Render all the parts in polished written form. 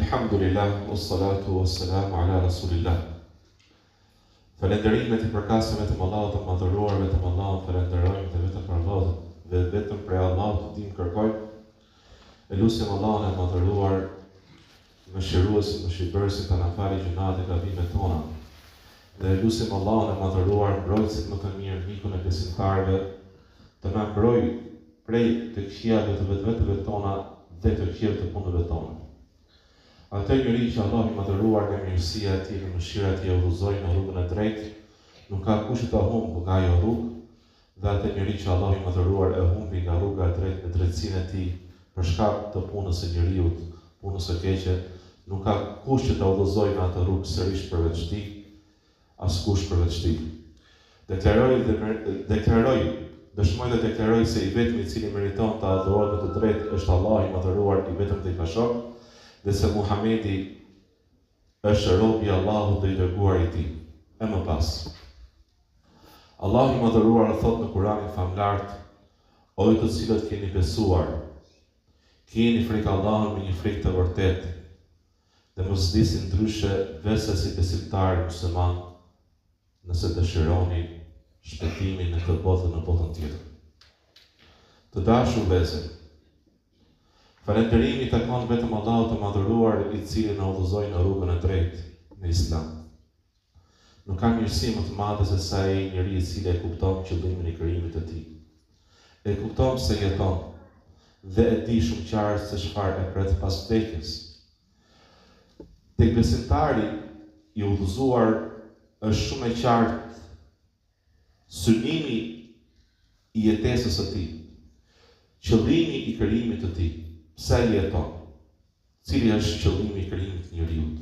Elhamdulillah, wassalatu wassalamu ala rasulillah. Falënderimet i përkasin vetëm Allahut të madhëruar, vetëm Allahun falënderojmë dhe vetëm për Allahut dhe vetëm prej Allahut ndihmë kërkojmë. E lusim Allahun e madhëruar, mëshiruesin, mëshirbërësin të na fali gjynahet e gabimet tona. Dhe e lusim Allahun e madhëruar, mbrojtësin më të mirë, mikun e besimtarëve, të na mbrojë prej të këqijave të vetveteve tona dhe të këqijave të punëve tona. Atë njeri që Allahu i Madhëruar nga mirësia e Tij dhe mëshira e Tij e udhëzoi në rrugën e drejtë, nuk ka kush që ta humbë nga ajo rrugë, dhe atë njeri që Allahu i Madhëruar e humbi nga rruga e drejtë me drejtësinë e Tij për shkak të punës së njeriut, punës së keqe, nuk ka kush që ta udhëzojë në atë rrugë sërish përveç Tij. Askush përveç Tij. Deklaroj dhe deklaroj, dëshmoj dhe deklaroj se i vetmi i cili meriton të adhurohet me të drejtë është Allahu i Madhëruar i vetëm dhe i pashok, dhe se Muhamedi është robi i Allahut dhe i dërguari i Tij. E më pas. Allahu i Madhëruar thotë në Kuranin famëlartë, O ju të cilët keni besuar, kijeni frikë Allahun me një frikë të vërtetë, Dhe mos vdisni ndryshe veçse si besimtarë muslimanë nëse dëshironi shpëtimin në këtë botë dhe në botën tjetër. Të dashur vëllezër, falënderimi i takon vetëm Allahut të Madhëruar i cili na udhëzoi në rrugën e drejtë në Islam. Nuk ka mirësi më të madhe se sa ai njeri i cili e kupton qëllimin e krijimit të tij. E kupton pse jeton dhe e di shumë qartë se çfarë e pret pas vdekjes. Tek besimtari i udhëzuar është shumë e qartë synimi i jetesës së tij, qëllimi i krijimit të tij, pse ai jeton, cili është qëllimi i krijimit të njeriut.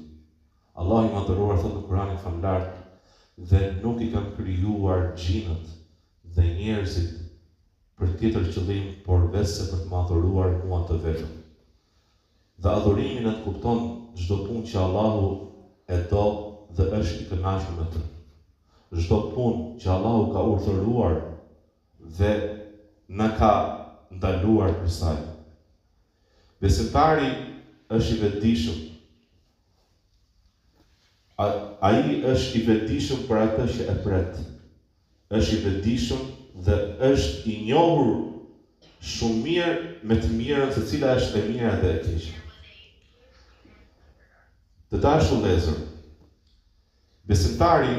Allahu i Madhëruar thotë në Kuranin Famëlartë, Dhe nuk i kam krijuar xhinët dhe njerëzit për tjetër qëllim por veçse për të më adhuruar mua të vetëm. Dhe adhurimi nënkupton çdo punë që Allahu e do dhe është i kënaqur me të. Çdo punë që Allahu ka urdhëruar dhe na ka ndaluar prej saj. Besimtari është i vetëdijshëm. Ai është i vetëdijshëm për atë që e pret. Është i vetëdijshëm dhe është i njohur shumë mirë me të mirën se cila është e mira dhe e keqja. Të dashur vëllezër, besimtari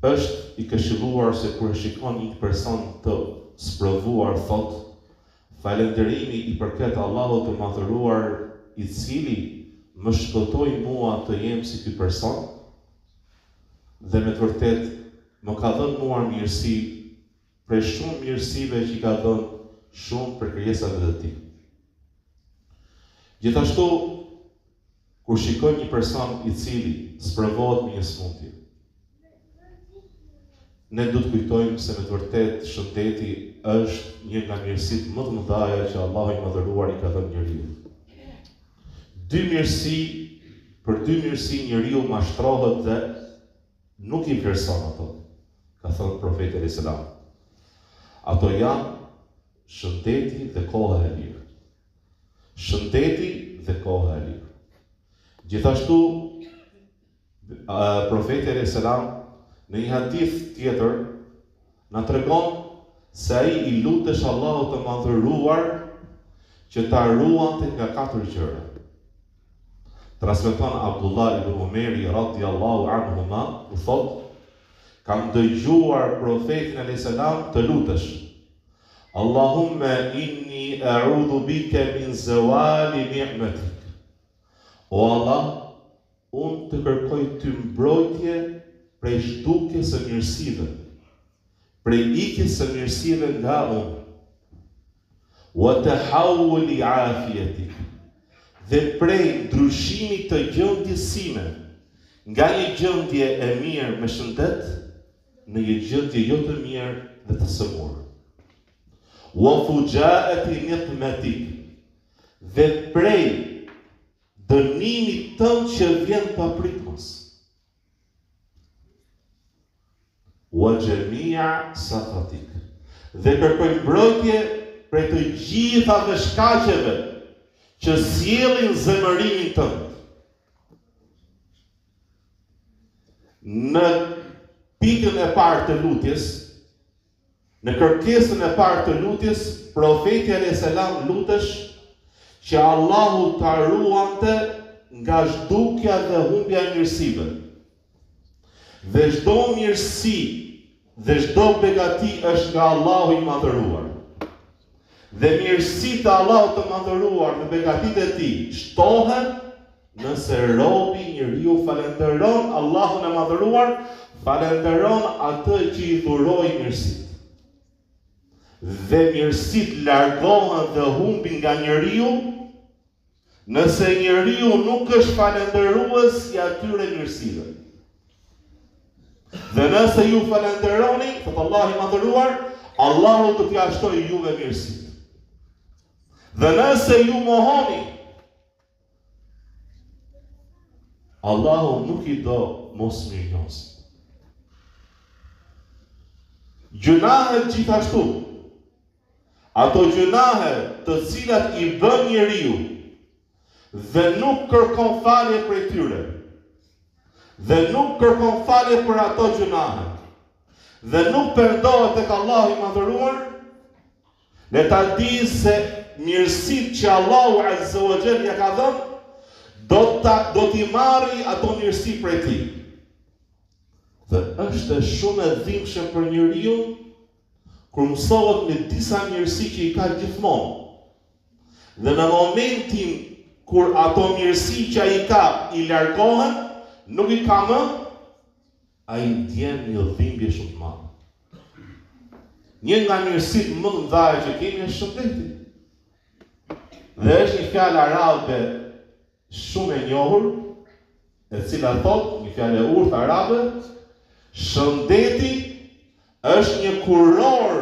Është i këshilluar se kur e shikon një person të sprovuar thotë, Falënderimi i përket Allahut të Madhëruar i cili më shpëtoi mua të jem si ky person dhe me të vërtetë më ka dhënë mua mirësi prej shumë mirësive që i ka dhënë shumë prej krijesave të tij. Gjithashtu, kur shikojmë një person i cili sprovohet me një sëmundje, ne duhet të kujtojmë se me të vërtetë shëndeti është një nga mirësitë më të mëdha që Allahu i Madhëruar i ka dhënë njeriut. Dy mirësi, për dy mirësi njeriu mashtrohet dhe nuk i vlerëson ato, ka thënë profeti alejhi selam. Ato janë shëndeti dhe koha e lirë. Shëndeti dhe koha e lirë. Gjithashtu profeti alejhi selam në një hadith tjetër na tregon se ai i lutesh Allahut të madhëruar që ta ruante nga katër gjëra. Transmeton Abdullah ibn Umeri radiallahu anhuma, ku thotë, kam dëgjuar profetin alejhi selam të lutesh. Allahumme inni a'udhu bike min zewali ni'metik. O Allah, unë të kërkoj ty mbrojtje prej zhdukjes së mirësive, prej ikjes së mirësive nga unë. Wa tahawuli afijetik. Dhe prej ndryshimit të gjendjes sime, nga një gjendje e mirë me shëndet në një gjendje jo të mirë dhe të sëmurë. Wa fujaati niqmatik. Dhe prej dënimit tënd që vjen papritmas. Wa jami'a sakhatik. Dhe kërkoj mbrojtje prej të gjithave shkaqeve. që sjellin zemërimin tënd. Në pikën e parë të lutjes, në kërkesën e parë të lutjes, profeti alayhis salam lutesh që Allahu ta ruante nga zhdukja dhe humbja e mirësive. Dhe çdo mirësi dhe çdo begati është nga Allahu i Madhëruar. Dhe mirësitë e Allahut të Madhëruar dhe begatitë e Tij shtohen nëse robi njeriu falënderon Allahun e Madhëruar, falënderon atë që i dhuroi mirësitë. Dhe mirësitë largohen dhe humbin nga njeriu Nëse njeriu nuk është falënderues i atyre mirësive. Dhe nëse ju falënderoni, thotë Allahu i Madhëruar, Allahu do t'ia shtojë juve mirësitë. Dhe nëse ju mohoni, Allahu nuk i do mosmirënjohësit. Gjynahet gjithashtu, Ato gjynahe të cilat i bën njeriu dhe nuk kërkon falje prej tyre dhe nuk kërkon falje për ato gjynahe dhe nuk pendohet tek Allahu i Madhëruar, le ta dijë se mirësitë që Allahu Azza wa Jall ia ka dhënë, do ta do t'i marri ato mirësi prej tij. Dhe është shumë e dhimbshme për njeriun Kur mësohet me disa mirësi që i ka gjithmonë, dhe në momentin kur ato mirësi që ai ka i largohen, nuk i ka më, ai ndjen një dhimbje shumë të madhe. Një nga mirësitë më të mëdha që kemi është shëndeti. Dhe është një fjalë arabe shumë e njohur, e cila thotë, një fjalë e urtë arabe, shëndeti është një kurorë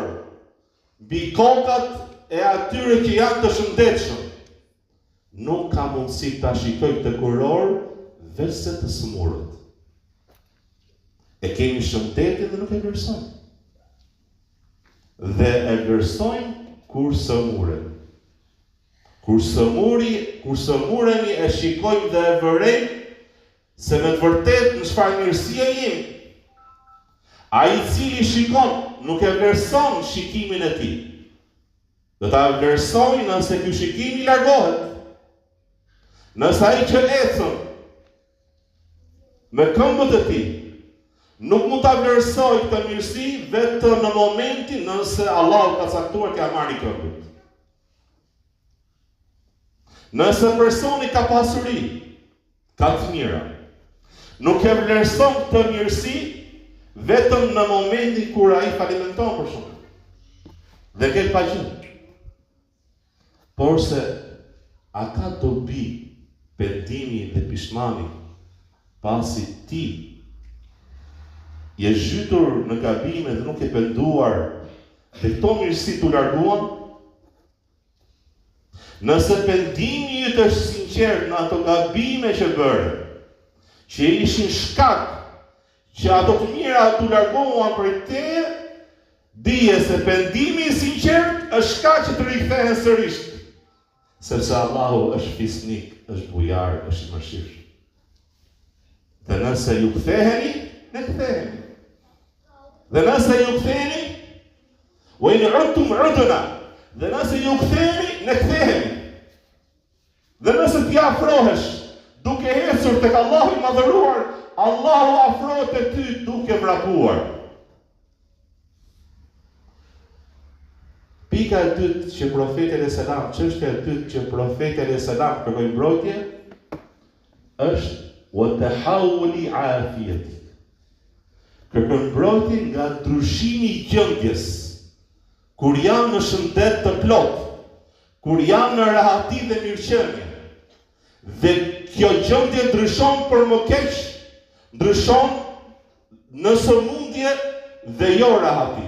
mbi kokat e atyre që janë të shëndetshëm. Nuk ka mundësi ta shikojë këtë kurorë veçse të sëmurët. E kemi shëndetin dhe nuk e vlerësojmë. Dhe e vlerësojmë kur sëmuremi. Kur sëmuri, kur sëmuremi e shikojmë dhe e vërejmë se me të vërtetë në çfarë mirësie jemi. Ai i cili shikon, nuk e vlerëson shikimin e tij. Do ta vlerësojë nëse ky shikim i largohet. Nëse ai që ecën me këmbët e tij, nuk mund ta vlerësojë këtë mirësi vetëm në momentin nëse Allahu ka caktuar t'ia marrë këmbët. Nëse personi ka pasuri, ka të mira, nuk e vlerëson këtë mirësi vetëm në momentin kur ai falimenton për shembull. Dhe ngel pa gjë. Porse a ka dobi pendimi dhe pishmani pasi ti je zhytur në gabime dhe nuk je penduar dhe këto mirësi t'u larguan? Nëse pendimi yt është sinqert në ato gabime që bëre, që ishin shkak që ato të mira t'u larguan prej teje, dije se pendimi i sinqert është shkak që të rikthehen sërish. Sepse Allahu është fisnik, është bujar, është i mëshirshëm. Dhe nëse ju ktheheni, ne kthehemi. Dhe nëse ju ktheheni, wa in udtum udna. Dhe nëse ju ktheheni, ne kthehemi. Dhe nëse ti afrohesh duke ecur tek Allahu i Madhëruar, Allahu afrohet te ty duke vrapuar. Pika e dytë që profeti alayhis salam, çështja e dytë që profeti alayhis salam kërkoi mbrojtje është wa tahawuli afiyatik. Kërkon mbrojtje nga ndryshimi i gjendjes. Kur jam në shëndet të plotë, kur jam në rahati dhe mirëqenie, dhe kjo gjendje ndryshon për më keq, ndryshon në sëmundje dhe jo rahati.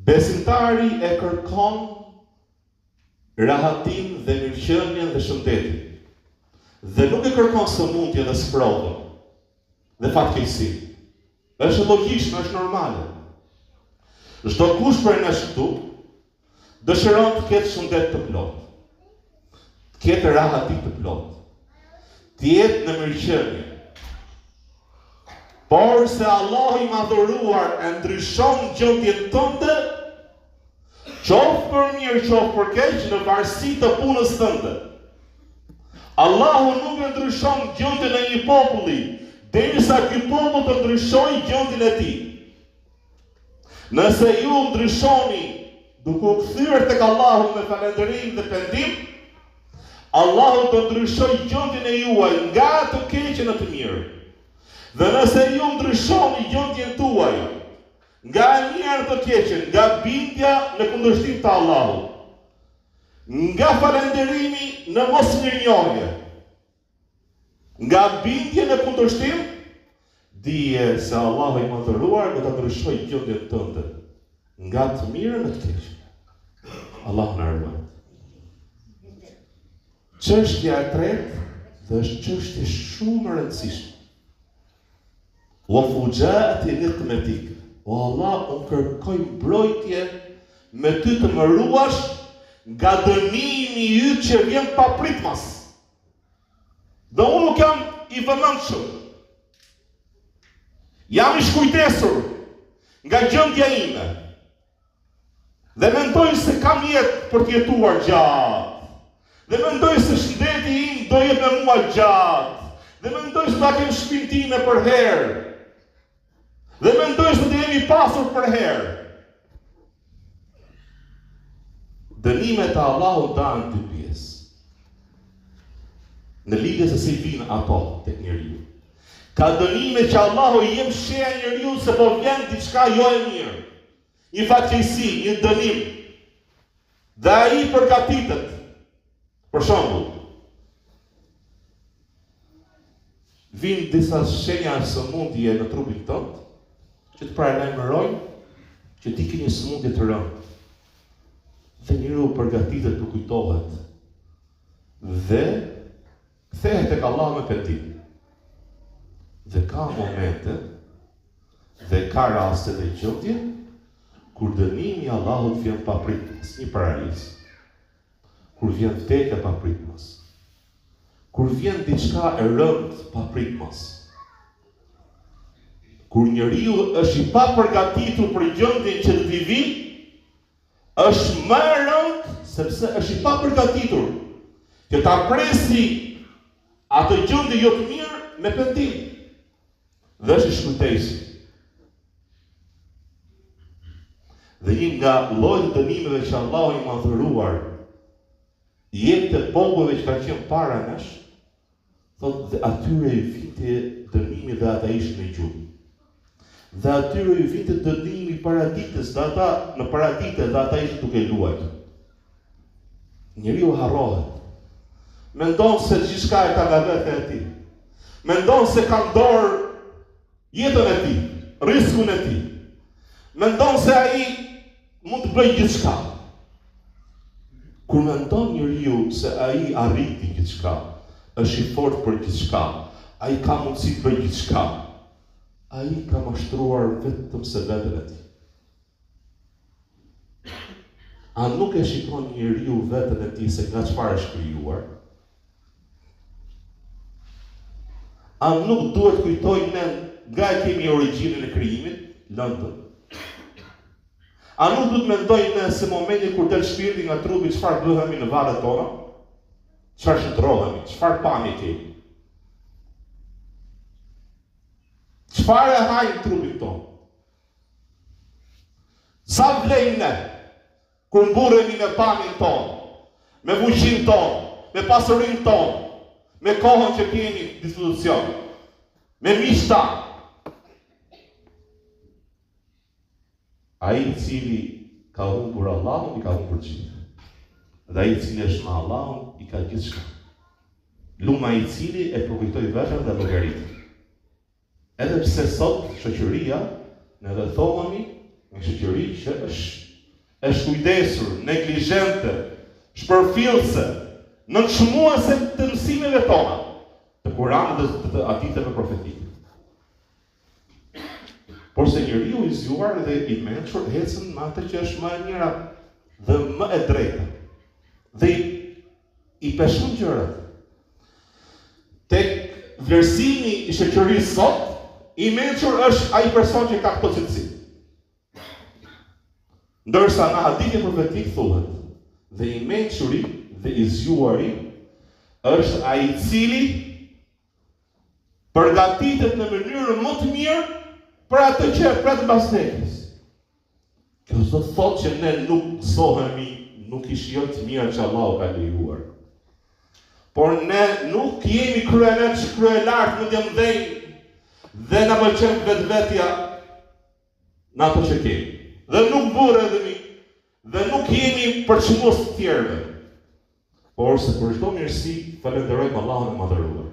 Besimtari e kërkon rahatinë dhe mirëqenien dhe shëndetin. Dhe nuk e kërkon sëmundjen dhe sprovën dhe fatkeqësinë. Është e logjikshme, është normale. Çdokush prej nesh këtu. Dëshiron të ketë shëndet të plotë, të ketë rahati të plotë, të jetë në mirëqenie. Por se Allahu i madhëruar e ndryshon gjendjen tënde, qoftë për mirë, qoftë për keq, në varësi të punës tënde. Allahu nuk e ndryshon gjendjen e një populli, derisa ky popull të ndryshojë gjendjen e tij. Nëse ju ndryshoni duke u kthyer tek Allahu me falënderim dhe pendim, Allahu do ndryshojë gjendjen e juaj nga të keqe në të mirë. Dhe nëse ju ndryshoni gjendjen tuaj nga e mira në të keqen, nga bindja në kundërshtim të Allahut, nga falënderimi në mosmirënjohje, Nga bindje në kundërshtim, dije se Allahu i Madhëruar do ta ndryshojë gjendjen tënde nga të mirën në të keqen. Allahu na ruajt. Çështja e tretë dhe është çështje shumë e rëndësishme. Wa fuxhaati nikmetik. O Allah, unë kërkoj mbrojtje me ty të më ruash nga dënimi yt që vjen papritmas. Dhe unë nuk jam i vëmendshëm. Jam i shkujdesur nga gjendja ime. Dhe mendoj se kam jetë për të jetuar gjatë. Dhe mendoj se shëndeti im do jetë me mua gjatë. Dhe mendoj se do ta kem shpinë time përherë. Dhe mendoj se do të jem i pasur përherë. Dënimet e Allahut ndahen në dy pjesë. Në lidhje se si vijnë ato tek njeriu. Ka dënime që Allahu i jep shenja njeriut se po vjen diçka jo e mirë. Një fatkeqësi, një dënim. Dhe ai përgatitet. Për shembull, vijnë disa shenja sëmundje në trupin tënd që të paralajmërojnë që ti ke një sëmundje të rëndë. Dhe njeriu përgatitet, përkujtohet. Dhe kthehet tek Allahu me pendim. Dhe ka momente dhe ka raste dhe gjendje kur dënimi i Allahut vjen papritmas, një paralizë. Kur vjen vdekja papritmas. Kur vjen diçka e rëndë papritmas. Kur njeriu është i papërgatitur për gjendjen që do t'i vijë, është më e rëndë sepse është i papërgatitur që ta presi atë gjendje jo të mirë me pendim. Dhe është i shkujdesur. Dhe një nga llojet e dënimeve që Allahu i madhëruar i jepte popujve që kanë qenë para nesh, thotë dhe atyre i vinte dënimi dhe ata ishin në gjumë. Dhe atyre i vinte dënimi paraditës dhe ata në paradite dhe ata ishin duke luajtur. Njeriu harrohet. Mendon se gjithçka e ka nga vetja e tij. Mendon se ka në dorë jetën e tij, riskun e tij. Mendon se ai mund të bëjë gjithçka. Kur mendon njeriu se ai arriti gjithçka, është i fortë për gjithçka, ai ka mundësi të bëjë gjithçka, ai ka mashtruar vetëm se veten e tij. A nuk e shikon njeriu veten e tij se nga çfarë është krijuar? A nuk duhet kujtojmë ne nga e kemi origjinën e krijimit, lëndën? A nuk duhet mendojmë ne se momenti kur del shpirti nga trupi çfarë bëhemi në varret tona? Çfarë shndërrohemi? Çfarë pamje kemi? Çfarë e hajmë trupin tonë? Sa vlejmë ne, kur mburremi me pamjen tonë, me fuqinë tonë, me pasurinë tonë, me kohën që kemi në dispozicion, me miqtë tanë. Ai i cili ka humbur Allahun, i ka humbur gjithë. Dhe ai i cili është me Allahun, i ka gjithçka. Lum ai i cili e përkujtoi veten dhe llogaritë. Edhe pse sot shoqëria, ne rrethohemi me shoqëri që është e shkujdesur, neglizhente, shpërfillëse, nënçmuese të mësimeve tona, të Kuranit dhe të haditheve profetike. Porse njeriu i zgjuar dhe i mençur ecën me atë që është më e mira. dhe më e drejta. Dhe i, i peshon gjërat. Tek vlerësimi i shoqërisë sot, i mençur është ai person që ka këto cilësi. Ndërsa në hadithin profetik thuhet, dhe i mençuri dhe i zgjuari është ai i cili përgatitet në mënyrën më të mirë për atë që e pret mbas vdekjes. Kjo s'do të thotë që ne nuk gëzohemi, nuk i shijojmë të mirat që Allahu ka lejuar. Por ne nuk jemi kryeneç, kryelartë, mendjemëdhenj dhe na pëlqen vetvetja në ato që kemi. Dhe nuk mburremi dhe nuk jemi përçmues të tjerëve. Por se për çdo mirësi falënderojmë Allahun e Madhëruar.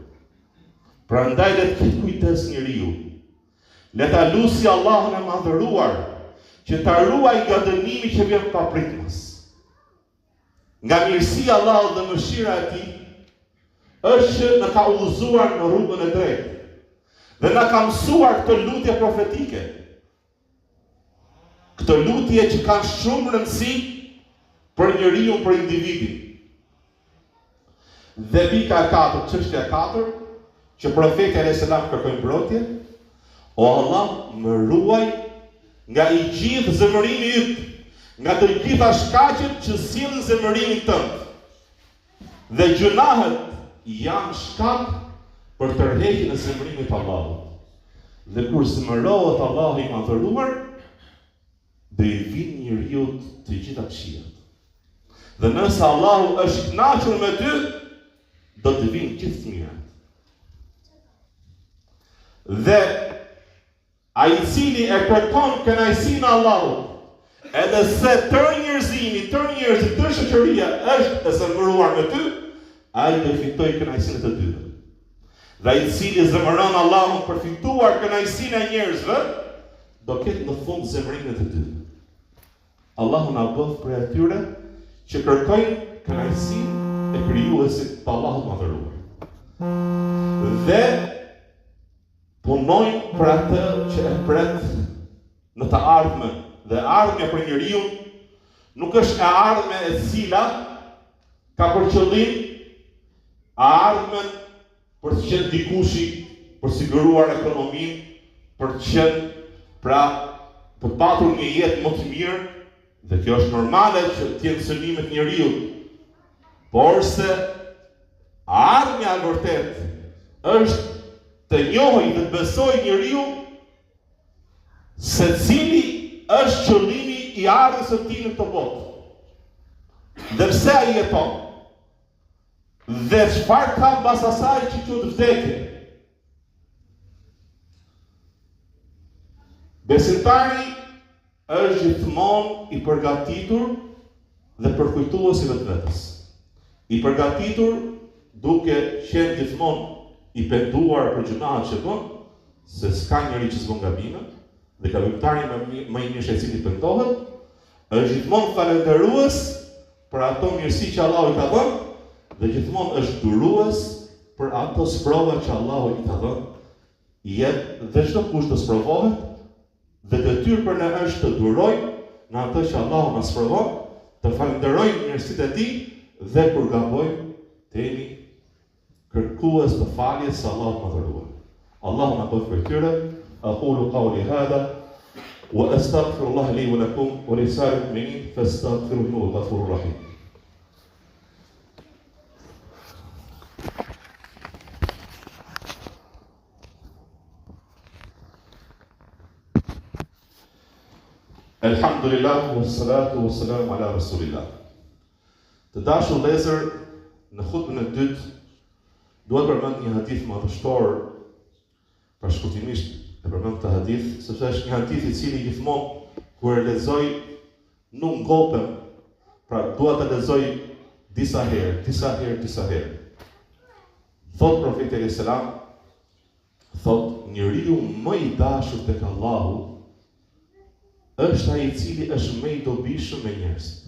Prandaj le të ketë kujdes njeriu. Le ta lusi Allahun e Madhëruar që ta ruajë nga dënimi që vjen papritmas. Nga mirësia e Allahut dhe mëshira e Tij është që na ka udhëzuar në rrugën e drejtë dhe na ka mësuar këto lutje profetike. Këto lutje që kanë shumë rëndësi për njeriun, për individin. Dhe pika e katërt, çështja e katërt, që profeti alayhis salam kërkoi mbrojtje, o Allah, më ruaj nga i gjithë zemërimi yt, nga të gjitha shkaqet që sjellin zemërimin tënd. Dhe gjynahet janë shkak për tërheqjen e zemërimit të Allahut. Dhe kur zemërohet Allahu i madhëruar, do i vijnë njeriut të gjitha të këqijat. Dhe nëse Allahu është i kënaqur me ty, do të vijnë gjithë të mirat. Dhe ai i cili e kërkon kënaqësinë e Allahut, edhe se tërë njerëzimi, tërë njerëzit, tërë shoqëria është e zemëruar me ty, ai do të fitojë kënaqësinë e të dyve. Dhe ai i cili zemëron Allahun për fituar kënaqësinë e njerëzve, do ketë në fund zemërimin e të dyve. Allahu na bëftë prej atyre që kërkojnë kënaqësinë e krijuesit të Allahut madhëruar. Dhe punojnë për atë që e pret në të ardhmen dhe ardhmja për njeriun nuk është e ardhme e cila ka për qëllim ardhmen për të qenë dikushi, për të siguruar ekonominë, për të qenë, pra, për të patur një jetë më të mirë, dhe kjo është normale që të jenë synimet e njeriut. Porse ardhmja e vërtetë është të njohë dhe të besojë njeriu se cili është qëllimi i ardhjes së tij në këtë botë. Dhe pse ai jeton? Dhe çfarë ka mbas asaj që quhet vdekje? Besimtari është gjithmonë i përgatitur dhe përkujtues i vetvetes. I përgatitur duke qenë gjithmonë i penduar për gjynahet që bën, se s'ka njeri që s'bën gabime, dhe gabimtari më, më i mirë është ai i cili pendohet, është gjithmonë falënderues për ato mirësi që Allahu i ka dhënë dhe gjithmonë është durues për ato sprova që Allahu i ka dhënë, i jep dhe çdokush do sprovohet dhe detyrë për ne është të durojmë në atë që Allahu na sprovon, të falënderojmë mirësitë e tij dhe kur gabojmë të jemi kërkues të faljes së Allahut Madhëruar. Allahu na bëftë prej tyre. Aqulu qawli hadha wa astaghfirullah li wa lakum wa li sa'iril mu'minin fastaghfiruhu innahu ghafurur rahim. Elhamdulillah, wa salatu wa salam ala rasulillah. Të dashur vëllezër, në hutbën e dytë dua të përmend një hadith madhështor, pra shkurtimisht e përmend këtë hadith, sepse është një hadith i cili gjithmonë kur e lexoj nuk ngopem, pra dua ta lexoj disa herë, disa herë, disa herë. Thot profeti alayhis salam, thot njeriu më i dashur tek Allahu është ai i cili është më i dobishëm me njerëzit.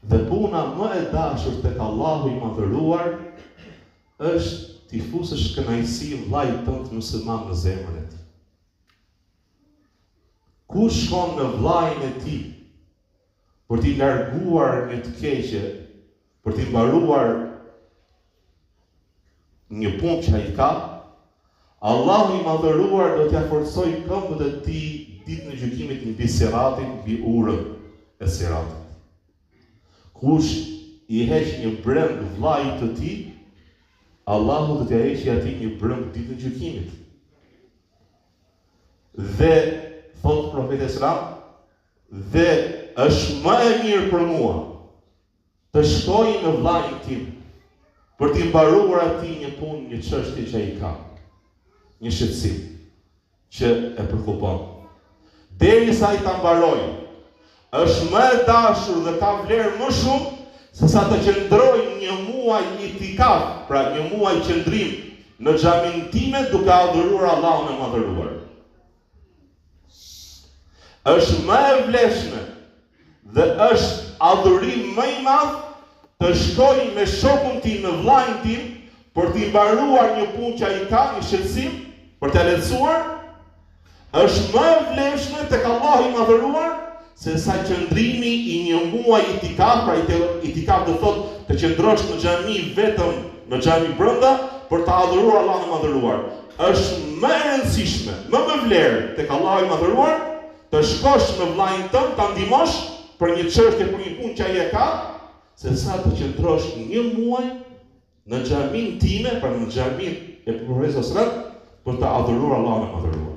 Dhe puna më e dashur tek Allahu i Madhëruar është t'i fusësh kënaqësi vëllait tënd musliman në zemrën e tij. Kush shkon në vëllain e tij? Për t'i larguar një të keqe, për t'i mbaruar një punë që ai ka, Allahu i Madhëruar do t'ia forcojë këmbët e tij ditën e gjykimit mbi siratin, mbi urën e siratit. Kush i heq një brengë vllait të tij, Allahu do t'ia heqë atij një brengë ditën e gjykimit. Dhe thotë profeti alejhi selam, dhe është më e mirë për mua të shkoj me vllain tim për t'i mbaruar atij një punë, një çështje që ai ka, një shqetësim që e preokupon. Derisa ai ta mbarojë, është më e dashur dhe ka vlerë më shumë se sa të qëndroj një muaj itikaf, pra një muaj qëndrim në xhaminë time duke adhuruar Allahun e Madhëruar. Është më e vlefshme dhe është adhurim më i madh të shkoj me shokun tim, me vllain tim, për t'i mbaruar një punë që ai ka, një shqetësim, për t'ia lehtësuar, është më e vlefshme tek Allahu i Madhëruar se sa qëndrimi i një muaji itikaf, pra itikaf do thotë të qëndrosh në xhami vetëm në xhami brenda për të adhuruar Allahun e Madhëruar. Është më e rëndësishme, më me vlerë tek Allahu i Madhëruar të shkosh me vllain tënd ta ndihmosh për një çështje, për një punë që ai e ka, se sa të qëndrosh një muaj në xhaminë time, pra në xhaminë e Profetit sallallahu alajhi wasallam, për të adhuruar Allahun e Madhëruar.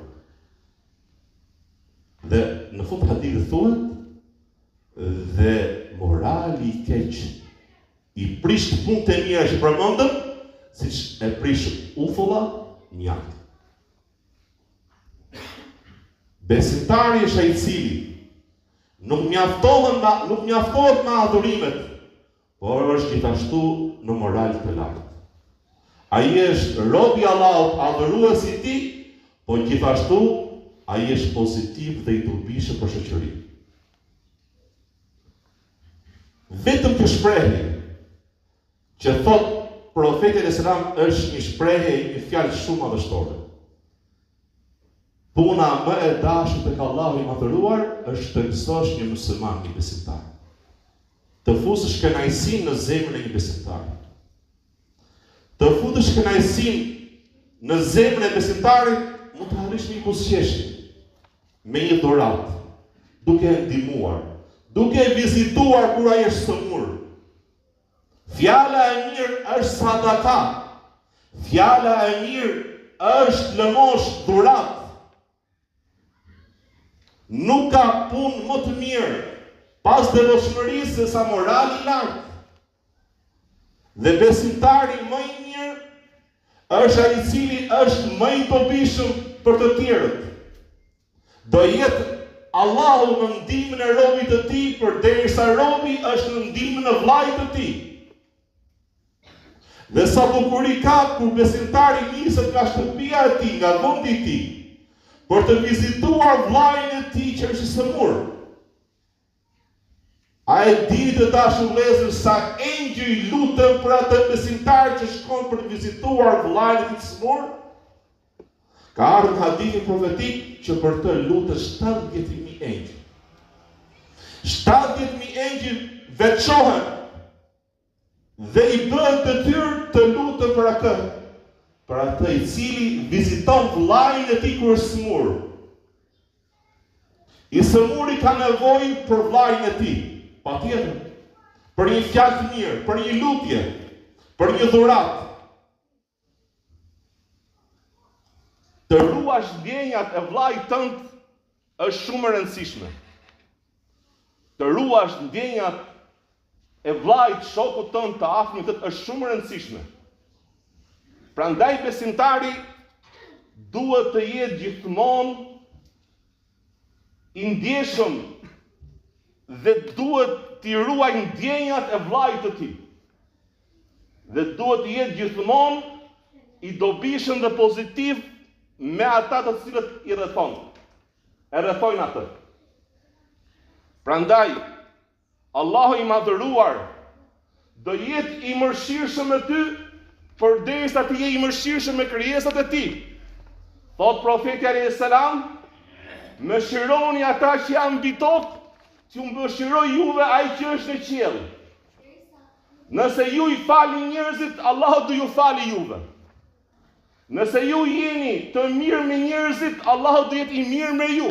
Dhe në fund të hadithit thuhet dhe morali i keq i prish punët e mira që përmendëm, siç e prish uthulla mjaltin. Besimtari është ai i cili nuk mjaftohet me nuk mjaftohet me adhurimet, por është gjithashtu në moral të lartë. Ai është rob i Allahut, adhurues i tij, po gjithashtu ai është pozitiv dhe i dobishëm për shoqërinë. Vetëm kjo shprehje që thotë profeti alejhi selam është një shprehje, një fjalë shumë madhështore. Puna më e dashur tek Allahu i Madhëruar është të gëzosh një musliman, një besimtar. Të fusësh kënaqësinë në zemrën e një besimtari. Të futësh kënaqësinë në zemrën e besimtarit, mund të arrish me një buzëqeshje, me një dhuratë, duke e ndihmuar, duke e vizituar kur ai është sëmurë. Fjala e mirë është sadaka. Fjala e mirë është lëmoshë, dhuratë. Nuk ka punë më të mirë pas devotshmërisë se sa morali i lartë. Dhe besimtari më i mirë është ai i cili është më i dobishëm për të tjerët. Do jetë Allahu në ndihmën e robit të tij përderisa robi është në ndihmën e vllait të tij. Dhe sa bukuri ka kur besimtari niset nga shtëpia e tij, nga vendi i tij, për të vizituar vllain e tij që është i sëmurë. A e dini të dashur vëllezër sa engjëj luten për atë besimtar që shkon për të vizituar vllain e tij të sëmurë? Ka ardhur në hadithin profetik që për të luten 70.000 engjëj. 70.000 engjëj veçohen Dhe i bëhet detyrë të luten për atë, për atë i cili viziton vëllain e tij kur është sëmurë. I sëmuri ka nevojë për vëllain e tij, patjetër, për një fjalë të mirë, për një lutje, për një dhuratë. Të ruash ndjenjat e vllait tënd është shumë e rëndësishme. Të ruash ndjenjat e vllait, shokut tënd, të afërmit tënd është shumë e rëndësishme. Prandaj besimtari duhet të jetë gjithmonë i ndjeshëm dhe duhet t'i ruajë ndjenjat e vllait të tij. Dhe duhet të jetë gjithmonë i dobishëm dhe pozitiv me ata të cilët i rrethon. E rrethojnë atë. Prandaj Allahu i madhëruar do jetë i mëshirshëm me ty përderisa ti je i mëshirshëm me krijesat e tij. Thotë profeti alayhis salam, mëshironi ata që janë mbi tokë, T'ju mëshirojë juve ai që është në qiell. Nëse ju i falni njerëzit, Allahu do ju fali juve. Nëse ju jeni të mirë me njerëzit, Allahu do jetë i mirë me ju.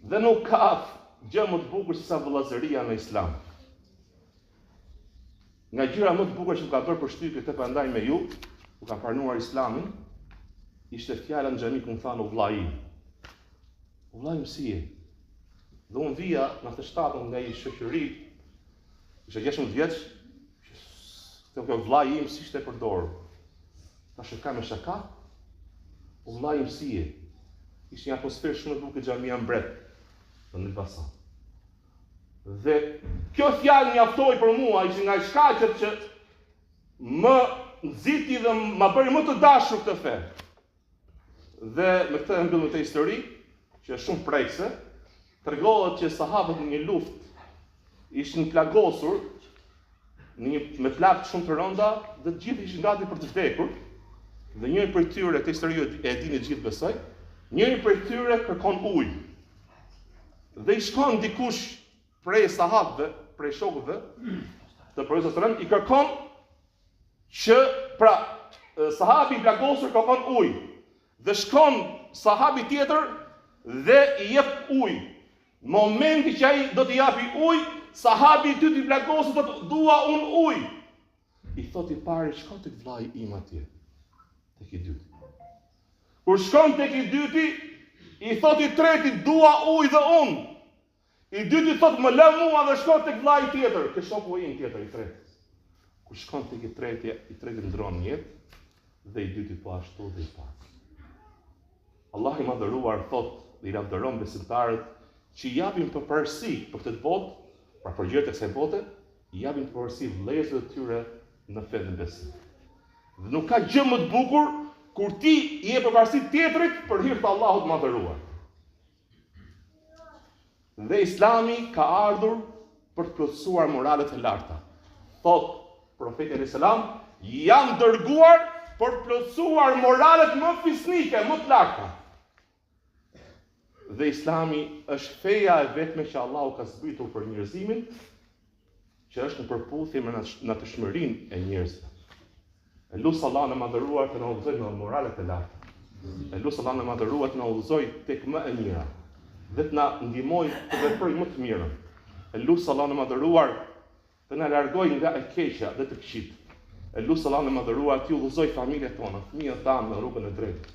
Dhe nuk ka gjë më të bukur se sa vëllazëria në Islam. Nga gjëra më të bukura që më ka bërë përshtypje këtë po e ndaj me ju, kur kam pranuar Islamin, ishte fjala në xhami ku më thanë o vllai im. O vllai im si je? Dhe unë vija në atë shtatën nga një shoqëri, isha 16 vjeç, kjo kjo vllai im s'ishte përdorur. Tash e ka me shaka? O vllai im si je? Ishte një atmosferë shumë e bukur xhamia mbret në Elbasan. Dhe kjo fjalë mjaftoi për mua, ishte nga shkaqet që më nxiti dhe ma bëri më të dashur këtë fe. Dhe me këtë e mbyllim këtë histori, që është shumë prekëse, tregohet që sahabët në një luftë ishin plagosur në një me plagë shumë të rënda dhe të gjithë ishin gati për të vdekur. Dhe njëri prej tyre, këtë histori e dini të gjithë besoj, njëri prej tyre kërkon ujë. Dhe i shkon dikush prej sahabëve, prej shokëve të profetit sallallahu i kërkon që pra sahabi i plagosur kërkon ujë dhe shkon sahabi tjetër dhe i jep ujë. Momenti që ai do t'i japi ujë, sahabi i dytë i plagosur thotë dua unë ujë. I thotë i pari shko tek vllai im atje. Tek i dyti. Kur shkon tek i dyti, i thotë i treti dua ujë dhe unë. I dyti thotë më lë mua dhe shko tek vllai tjetër, ke shoku im tjetër i tretë. Kur shkon tek i treti, i treti ndron jetë dhe i dyti po ashtu dhe i pari. Allahu i madhëruar thotë dhe i lavdëron besimtarët që i japin përparësi për këtë botë, pra për gjërat e kësaj bote, i japin përparësi vëllezërve të tyre në fe dhe besim. Dhe nuk ka gjë më të bukur kur ti i jep përparësi tjetrit për hir të Allahut të madhëruar. Dhe Islami ka ardhur për të plotësuar moralet e larta. Thotë profeti alayhis salam, jam dërguar për të plotësuar moralet më fisnike, më të larta. Dhe Islami është feja e vetme që Allahu ka zbritur për njerëzimin, që është në përputhje me natyrshmërinë e njerëzve. E lus Allahun e madhëruar të na udhëzojë në moralet e larta. E lus Allahun e madhëruar të na udhëzojë tek më e mira dhe të na ndihmojë të veprojmë më të mirën. E lus Allahun e madhëruar Të na largojë nga e keqja dhe të këqijtë. E lus Allahun e Madhëruar t'i udhëzojë familjet tona, fëmijët tanë në rrugën e drejtë.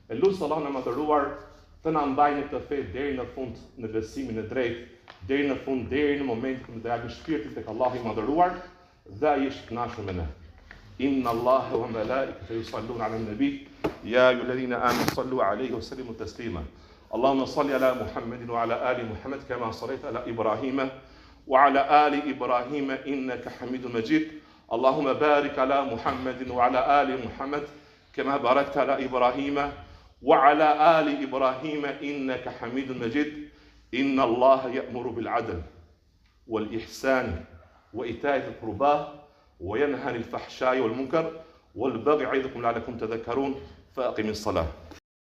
E lus Allahun e Madhëruar të na mbajë në këtë fe deri në fund në besimin e drejtë, deri në fund deri në momentin kur do japim shpirtin tek Allahu i Madhëruar dhe ai është i kënaqur me ne. Inna Allaha wa malaikatahu yusalluna 'alan nabi ya ayyuhalladhina amanu sallu 'alayhi wa sallimu taslima. Allahumma salli ala Muhammedin wa ala ali Muhammed kama sallaita ala Ibrahim wa ala ali Ibrahim innaka Hamidum Majid. Allahumma barik ala Muhammedin wa ala ali Muhammed kama barakta ala Ibrahim wa ala ali Ibrahim innaka Hamidum Majid. Inna Allaha ya'muru bil 'adl wal ihsan wa ita'i dhil qurba wa yanha 'anil fahsha'i wal munkar wal baghi ya'idhukum la'allakum tadhakkarun fa aqimis salah.